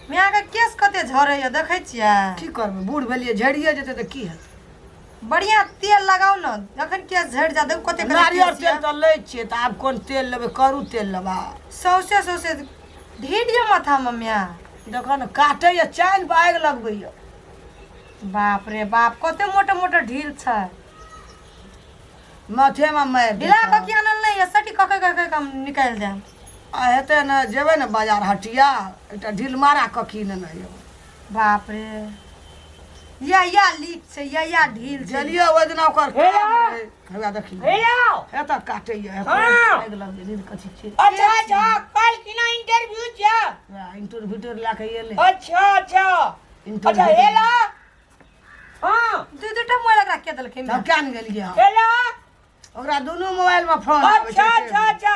मायके केस कते झड़ैया देखै छियै? की करबै, बूढ़ भेलियै, झड़िए जेतै तऽ की हेतै? बढ़िया तेल लगाउ ने, जखन केस झड़ि जायत देखू कते कते नारियर केस तेल यऽ। तऽ लै छियै, तऽ आब कोन तेल लेबै? करू तेल लेबै। सौंसे सौंसे ढील यऽ माथामे माय। देखऽ ने, काटैए, चानि पर आगि लगबैए। बाप रे बाप, कते मोटे मोटे ढील छै। माथेमे मारि ढीला देतऽ। कऽ की आनल नहि यऽ? सटी कऽ कऽ कऽ कऽ निकालि देब। आ हेतै ने, जेबै ने बाजार हटिया, एकटा ढील मारा कऽ की लेने अयबै। बाप रे, या या लीक छै, या या ढील छै। गेलियै ओहि दिना ओकर हे काम यौ। रहै। हौआ देखी। हे यौ। हे तऽ काटैए, हे हाँ। आगि लगलै, नींद कथी छै। अच्छा अच्छा, कल किना इंटरव्यू छै? वएह इंटरव्यू लए कऽ एलै। अच्छा अच्छा अच्छा। इंटरव्यू। हेलो, हाँ। दू दूटा मोबाइल ओकरा के देलकै? तब क्या ने गेलियै हम? हेलो। ओकरा दुनू मोबाइल में फोन आबै छै। अच्छा अच्छा अच्छा,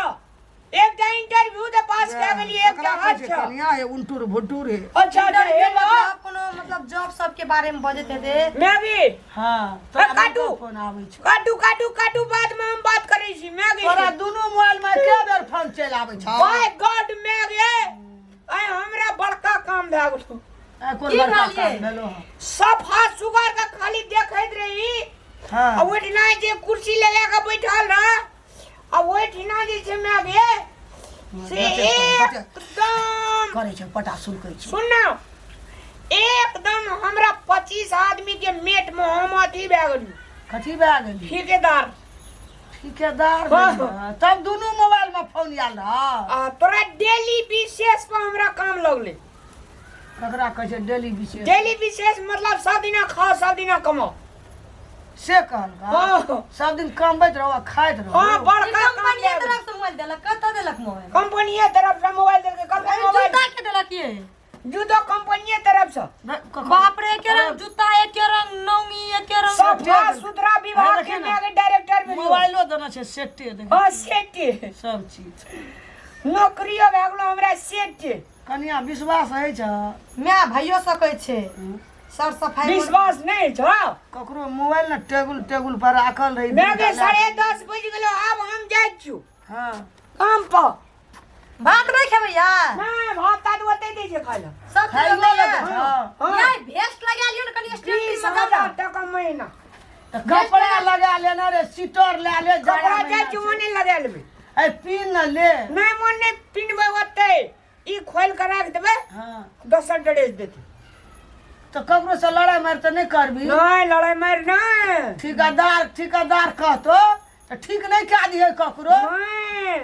एकटा इंटरव्यू दे पास कए गेलियै, एकटा। ककरा कहै छै? अच्छा। कनिया हे, उन्टुर भुटुर हे। अच्छा अच्छा। Interview hello. मतलब कोनो मतलब जॉब सब के बारे में बजैत हेतै। मैं भी हाँ। ए, काटू। फोन आबै छै। काटू काटू काटू, बाद में हम बात करै छी। मैं तोरा गई। दुनू मोबाइल में के बेर फोन चलि आबै छै? बाय गॉड, मैं गे, आइ हमरा बड़का काम भए गेलो। ए, कोन की बड़का भेलियै? काम भेलो हँ? सफा सुगर के खाली देखैत रही। हाँ। आ ओहिठिना जे कुर्सी लगा के बैठल रह, आ ओहिठिना जे छै मैं गे से एकदम करै छै, पटा सुलकै छै। सुन ना, एकदम हमरा 25 आदमी के मेट में हम अथी भए गेलियो। कथी भए गेली? ठेकेदार। ठेकेदार। हाँ। भेलियै। तब दुनू मोबाइल में फोन आयल रह? आ तोरा डेली विशेष पर हमरा काम लगले। ककरा कहै छै डेली विशेष? डेली विशेष मतलब सब दिना खाओ, सब दिना कमाओ। से कहलका? हाँ। सब दिन कमबैत रहू आ खाइत रहू। हाँ, बड़का काम। कंपनी तरफ से मोबाइल देलक? कतऽ देलक मोबाइल? कंपनीये तरफ से मोबाइल देलकै, कहलकै मोबाइल। जूता के देलक ये? जूतो कंपनीये तरफ से। बाप रे, एके रंग जूता, एके रंग नौंगी, एके रंग। सफा सुथरा विभाग देखिए के ना। मैं डायरेक्टर भी। मोबाइलो देना छै सेटे, देखी। हाँ, सेटे। सब चीज। नौकरियो भए गेलो हमरा सेटे। कनिया, विश्वास होइ छ? माय, भइयो सकै छै, सर सफाई विश्वास नहीं छ? ककरो मोबाइल ने टेबुल टेबुल पर राखल रही। मैं के 10:30 बज गेलो, आब हम जाइ छी हाँ। काम पर। भात नहीं खेबै यार? नहीं, भात तात ओतै दै छै खाइ लए। सब खाइयो चीज लए दै छौ? हाँ। नहीं, भेस्ट लगा लियो ने कनि स्टैंड बीस में हजार टका महीना। तऽ कपड़ा लगा लेना रे, स्वेटर लए ले, जाड़ा कपड़ा महीना जाइ छी छै। ओने लगा लेबै। ए, पीन ने ले। नहीं, मोन नहीं पिनबै ओतै, ई खोल के राख देबै। हाँ। दोसर ड्रेस देतै। तऽ ककरो से लड़ाई मारि तऽ नहि करबी? नहीं, लड़ाई मार नहीं। ठेकेदार ठेकेदार कहतो तऽ ठीक नहि कए दिहे ककरो। नहीं,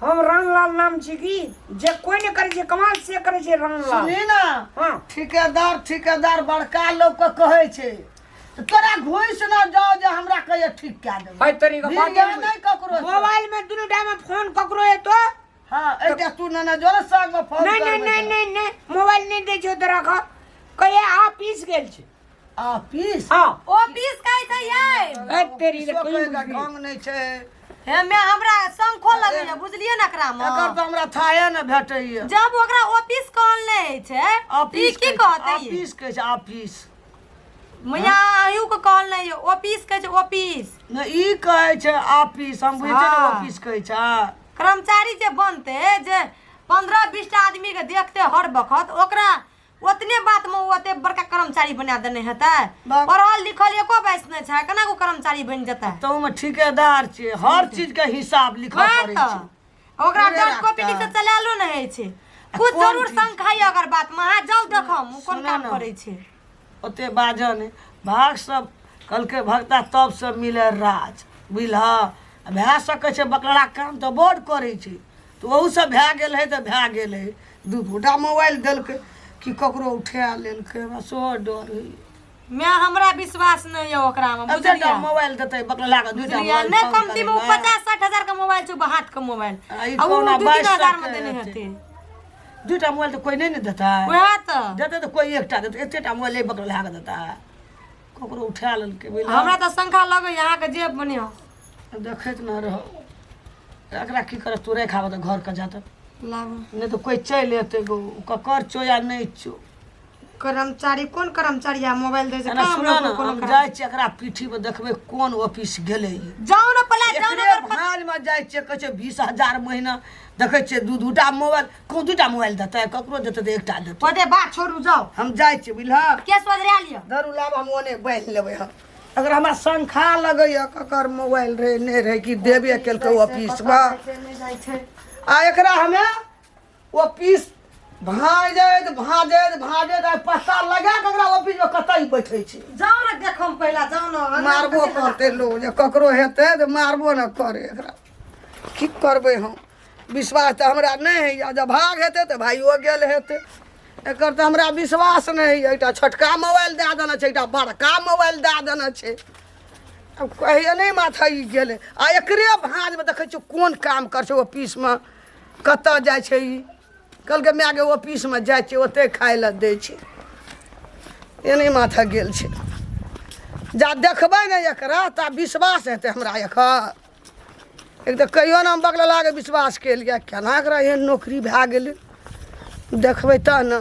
हम रामलाल नाम छी की जे कोई नहीं करे छै कमाल, से करे छै रामलाल। सुनी ना। हाँ। ठेकेदार ठेकेदार बड़का लोग के कहै छै तऽ तोरा घुसि न जाओ जे हमरा कहिया ठीक कए देबै। है तरीका बात। भिड़िया नहि ककरो से। मोबाइल में दुनू टाइम में फोन ककरो एतो। हाँ, एकटा तू नेने जो ने संग में फोन नहीं नहीं। करबै नहीं। तऽ। नहीं नहीं, मोबाइल नहीं दै छौ तोरा का कहिया ऑफिस गेल छै। ऑफिस? हाँ। ऑफिस कहै छै ये। ए तेरी के ऑफिसो कोई कहैके बुझबी। ढंग नहि छै। हे मैं, हमरा शंखो लगैया, बुझलियै ने एकरा मे। एकर तऽ हमरा थाहे ने भेटैया। जब ओकरा ऑफिस कहल नहि होइ छै, ई ऑफिस की कहै छै, कहतै ई? ऑफिस कहै छै ऑफिस। मैया, अहियो के कहल नहि यौ, ऑफिस कहै छै ऑफिस। नहि, ई कहै छै ऑफिस, हम बुझै छियै ने। हाँ। ऑफिस कहै छै। कर्मचारी जे बनतै, जे 15 20 टा आदमी के देखते हर बखत, ओकरा ओतने बात में ओते बड़का कर्मचारी बना देने हेतै? बाप। पढ़ल लिखल एको बैस नहि छै, केना को कर्मचारी बनि जेतै? तऽ ओहिमे ठेकेदार छै, हर चीज के हिसाब लिखऽ वएह पड़ै तऽ छै। ओकरा थोड़े डॉट कॉपी राखतै। से चलायलो नहि होइ छै कुछ। कोन जरूर चीज? शंका यऽ अगर बात में, अहाँ जाउ देखम ओ कोन सुनऽ काम ने। करै छै। ओते बाजऽ नहि, भाग सब कहलकै भगता तब सब मिले राज, बुझलह? आ भए सकै छै, बकरा काम तऽ बड़ करै छै, तऽ ओहू सब भए गेल है तऽ भए गेल है। दू गोटा मोबाइल देलकै कि ककरो उठा लेलकै, हमरा सेहो डर होइए। मैं, हमरा विश्वास नहीं है ओकरा में। एतेटा बुझलियै? मोबाइल देतै बकला के दूटा बुझलियै मोबाइल नहि? फोन कमती में करै लए। 50 60 हजार के मोबाइल छै, हाथ के मोबाइल। आ ई आ उ कहुना 2 3 22 हजार में सए के देने हेतै। हेतै। दूटा मोबाइल तऽ कोइ नहि ने देतै। वएह तऽ। देतै तऽ कोइ एकटा देतै, एतेटा मोबाइल एक बकला के देतै? ककरो उठा लेलकै, बुझलह? हमरा तऽ शंका लगैया अहाँके जेब बनिया। देखैत न रहो एकरा की करत। तू राखि आबऽ तऽ घर के जा तऽ। लाबू। नहि तऽ कोइ चलि एतै गो, ककर चो या नहि चो। कर्मचारी कोन कर्मचारी आ मोबाइल दै छै? एना कहाँ सुनऽ हमरा ने, कोनो हम कर्म- जाइ छियै एकरा पीठी पर, देखबै कोन ऑफिस गेलै ई। जाउ ने पला, जाउ ने। एकरे भाँजमे जाइ छियै, कहै छै 20,000 महीना। देखै छियै दू दूटा मोबाइल को दूटा मोबाइल देतै ककरो देतै तऽ एकटा देतै ओते बात छोड़ू जाउ हम जाइ छियै बुझलहक केस बजरा लिअ धरू लाब हम ओने बान्हि लेबै हम अगर हमरा शंखा लगैए ककर मोबाइल रहै नहि रहै कि देबे केलकै ऑफिसमे नहि जाइ छै आ एकरा हमे ऑफिस भाँजैत भाँजैत भाँजैत आ पता लगा कऽ एकरा ऑफिसमे कतऽ ई बैठै छै जाउ ने देखम पहिला जाउ ने मारबो करतै लोक जे ककरो हेतै तऽ मारबो ने करे एकरा की करबै हम विश्वास तऽ हमरा नहि होइए जब भाग हेतै तऽ भाइयो गेल हेतै एकर तऽ हमरा विश्वास नहि होइए एकटा छोटका मोबाइल दए देने छै एकटा बड़का मोबाइल दए देने छै आब कहियो नहि माथा ई गेलै आ एकरे भाँजमे देखै छियै कोन काम करै छै ऑफिसमे कतऽ जाइ छै ई कहलकै मायके ऑफिसमे जाइ छियै ओतहि खाइ लए दै छै एने माथा गेल छै जा देखबै ने एकरा ता विश्वास हेतै हमरा एकर एक तऽ कहियो ने हम बगललाके विश्वास केलियै केना एकरा एहन नौकरी भए गेलै देखबै तऽ ने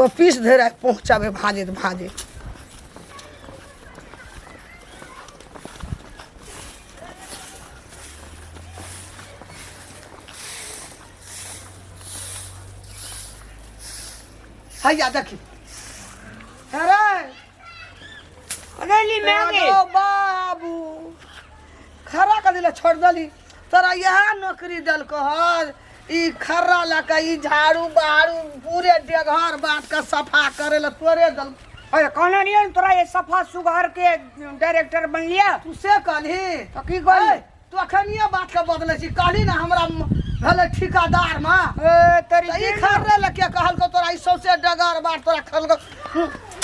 ऑफिस धरि आइ पहुँचबै भाँजैत भाँजैत हैया देखी अरे अरे मैं अरे बाबू खड़ा कर दिला छोड़ दली तोरा इएह नौकरी देलको हन ई खर्रा लऽ कऽ ई झाड़ू बहारू पूरे डेघर बाट के सफा करे लए तोरे दल अरे कहना नहीं है तोरा ये सफा सुघर के डायरेक्टर बन लिया तू से कहलही तो की कहली? ए, तू अखनिये बात के बदलै छी कहली ने हमरा भेलै ठिकादार मे ए तेरी तऽ ई खर्रे लए के कहलको तोरा ई सौंसे डगर बाट तोरा खलको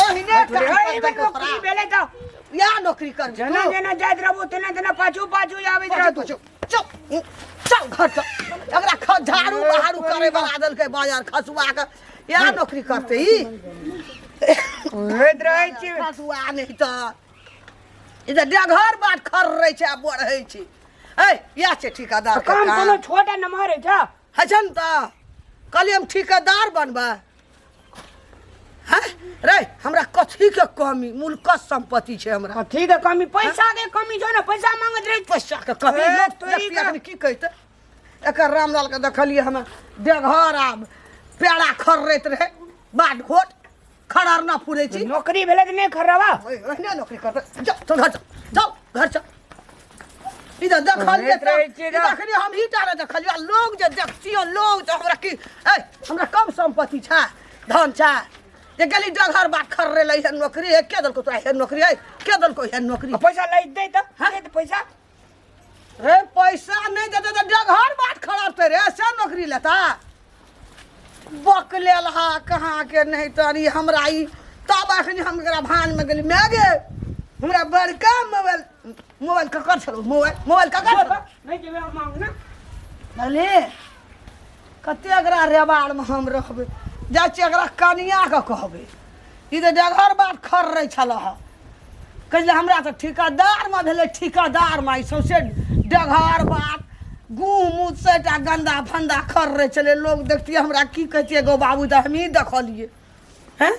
ओहिने तोरे काम एहि कर में देलको नौकरी तोरा। भेलै तऽ इएह नौकरी कर जेना जेना जाइत रहबो तेना तेना पाछू पाछू आबैत रहतौ चल चल घर चल एकरा झाड़ू बहारू करे वाला देलकै बाजार खसुआ के इएह नौकरी करते ई होइत रहै छी खसुआ नहि तऽ ई तऽ डेघर बाट खर्रै छै आ बढ़ै छै ऐ इएह छै ठिकादार के काम काम कोनो छोट आ नमहर होइ छै होइ छै ने तऽ कहलियै हम ठिकेदार बनबै हैं रे हमरा कथी के कमी मुल्कत संपत्ति छै हमरा कथी के कमी पैसा के कमी छौ ने पैसा मांगत रही पैसा के कमी ए, लोक तोरी देखतियै के- अखन की कहते एकर रामलाल के देखलियै हमे देघर आ पेड़ा खर्रैत रहे बाट घोट खड़र ना फुरै छी नौकरी भेलै तऽ नहि खर्रबा ओहिने नौकरी करबै जाओ चल घर चल जाओ घर चल इधर देखलियै रहैत रहै छियै तऽ देखलियै हम ही टा नहि देखलियै आ लोग जे देखतियै लोग तऽ हमरा की ऐ हमरा कम सम्पत्ति छै धन छै जे गेली डगर बाट खर्रे लै है नौकरी है के देलको तोरा हे नौकरी है के देलको हे नौकरी पैसा लै दे तऽ दे तऽ पैसा रे पैसा नहि देतै तऽ डगर बाट खड़ाबतै रे से नौकरी लेता बकलेल हा कहाँ के नहीं तरी हमरा ई तब अखनी हम एकरा भान में गेली मैं गे हमरा बड़का मोबाइल मोबाइल ककर छलो मोबाइल मोबाइल ककर छलो नहीं जेबै हम मांग ना अरे कते एकरा रेबाड़मे हम रहबै जाइ छियै एकरा कनियाके कहबै ई तऽ डगर बाट खर्रै छलऽ हँ कहै छलै हमरा तऽ ठिकादारमे भेलै ठिकादारमे ई सौँसे डगहर बाट गूँ मूत सबटा गन्दा फन्दा खर्रै छलै लोग देखतियै हमरा की कहतियै गौ बाबू तऽ हमही देखलियै हैं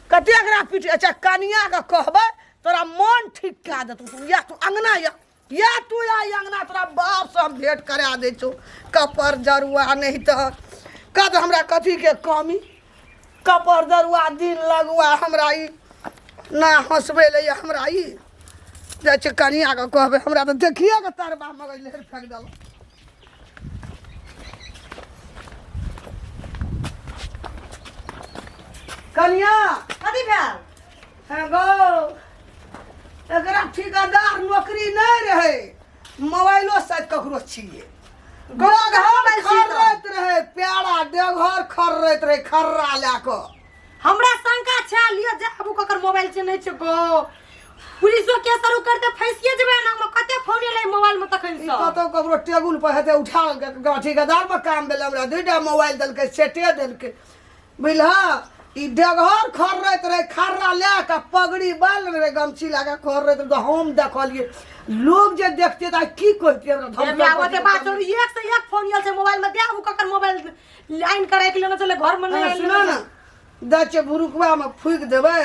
कते एकरा पीट अच्छा कनियाके कहबै तोरा मन ठीक कए देतौ तू या तू अङ्गना या या तू या ई अङ्गना तोरा बापसँ हम भेँट करा दै छौ कपर जरुआ नहि तऽ कत हमरा कथीके कमी कपर जरुआ दिन लगुआ हमरा ई ना हँसबै लए हमरा ई जाइ छै कनियाके कहबै हमरा तऽ देखिए कऽ तरबा मगज लेर फेक देलक कनिया कथी भेल हँ गौ एकरा ठिकादार नौकरी नहि रहै मोबाइलो शायद ककरो छियै देवघर खर्रैत रहै प्यारा देवघर खर्रैत रहै खर्रा लए कऽ हमरा शंका छै लिअ जाबू ककर मोबाइल छै नहि छै गो पुलिसो केस शुरू करते फैसिए जेबै ना हम कते फोन एलै मोबाइल में तखन ई से कतौ ककरो टेबुल पर हेतै उठा लेलकै ठिकादार पर काम भेलै हमरा दुइटा मोबाइल देलकै सेटे देलकै बुझलह ई देवघर खर्रैत रहै खर्रा लए कऽ पगड़ी बान्हि लेने रहै गमछी लए कऽ खर्रैत रहै तऽ हम देखलियै लोग जे देखतियै तऽ आइ की कहितियै हमरा ए माय ओते बात छोड़ू एक से एक फोन आयल छै मोबाइल में दे आबू ककर मोबाइल लाइन कराय के लेने चले घर में नहीं हाँ, सुनो ने दै छियै भुरुकबामे फूकि देबै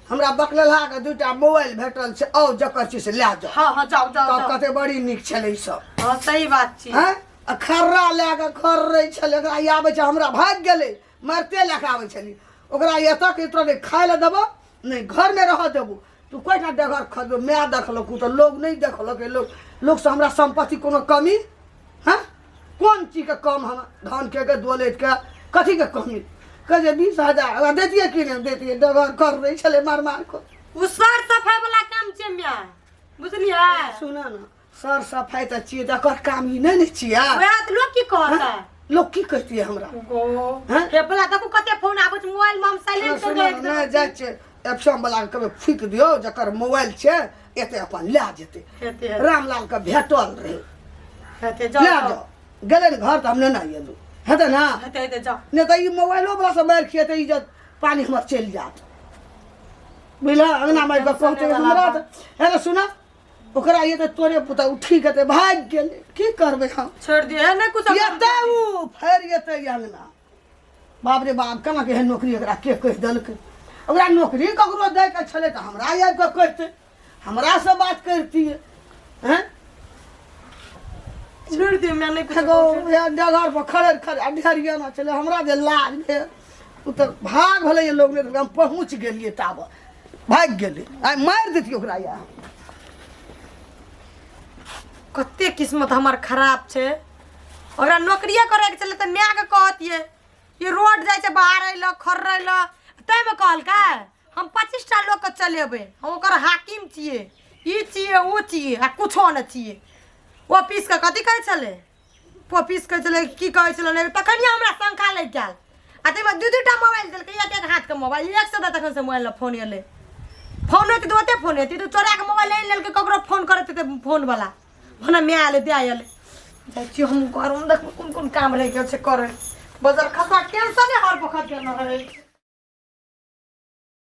हमरा बकलेलहाके दूटा मोबाइल भेटल छै आउ जकर छी से लए जाउ हाँ हाँ जाओ जाओ तब जाओ कते बड़ी नीक छलै ई सब हाँ सही बात छी हैं आ खर्रा लए कऽ खर्रै छलै। ओकरा ई आबै छै, हमरा भागि गेलै, मारिते लए कऽ आबै छलै ओकरा। एतऽ के तोरा नहि खाय लए देबो, नहि घरमे रहऽ देबो। तू कोइटा डगर खदो, माय देखलक ओ तऽ लोग नहि देखलक। लोग लोकसँ हमरा सम्पत्ति कोनो कमी हँ? कोन चीजके कम? हम धनके के दौलतिके कथीके कमी? कहै छै 20,000 ओकरा दैतियै कि नहि दैतियै? डगर कर दै छलै मार मार कऽ। ओ सर सफाई वाला काम छै म्या, बुझलियै? सुनऽ ने, सर सफाइ तऽ छियै तऽ एकर काम ई नहि ने छियै। वएह तऽ, लोग की कहता? लोक की कहतियै हमरा? हैं? फेफला देखू, कते फोन आबै छै मोबाइल में, हम साइलेंट कर सुनऽ, नहि जाइ छै एफएम वाला के कहबै फूकि दियौ, जकर मोबाइल छै एते अपन लए जेतै। हेते। रामलाल के भेटल रहै। हेते। लए जाओ। जाओ, गेलै ने घर तऽ हम नेने एलहुँ, हेतै ने? हेते हेते, जाओ। नहि तऽ ई मोबाइलो वाला सब मारि खिएतै, इज्जत पानि हमर चलि जायत, बुझलह? अङ्गना मारि कऽ कहतै हमरा तऽ। हे रे सुनऽ, ओकरा ये तऽ तोरे पुता उठी के तऽ भागि गेलै, की करबै हम? छोड़ दियो, नहि कुछ। एतै ओ फेर एतै अङ्गना। बाप रे बाप, केना के एहन नौकरी एकरा के कहि देलकै? ओकरा नौकरी ककरो दैके छलै तऽ हमरा आबि कऽ कहितै, हमरासँ बात करितियै, हँ? छोड़ दियो, मैं नहीं कुछ। एगो उएह डगर पर खड़े खड़े आ ढेरियाना छलै, हमरा जे लाज भेल। ओ तऽ भाग भेलै लोक नहि, हम पहुँच गेलियै ताबत भागि गेलै। आइ मारि दैतियै ओकरा या। कते किस्मत हमर खराब छै। ओकरा नौकरिए करैके छलै तऽ मायके कहतियै कि रोड जाइ छै बाहर अयलक खर्रै लए, ताहिमे कहलकै हम 25 टा लोकके चलेबै, हम ओकर हाकिम छियै, ई छियै, ओ छियै, आ कुछो नहि छियै। ऑफिसके कथी कहै छलै? ऑफिस कहै छलै, की कहै छलै नहि, तखनिए हमरा शंका लागि गेल। आ ताहिमे दू दूटा मोबाइल देलकै, एक एक हाथके मोबाइल। 100 तखन से मोबाइल फोन एलै, फोन होतै तऽ ओते फोन हेतै तऽ चोरा कऽ मोबाइल आनि लेलकै। ककरो फोन करैत हेतै फोनवला, भने माय एलै, दए एलै। जाइ छियै हम घरमे, देखबै कोन कोन काम रहि गेल छै करै। बजर खसा टेंशने हर बखत देने रहै छै।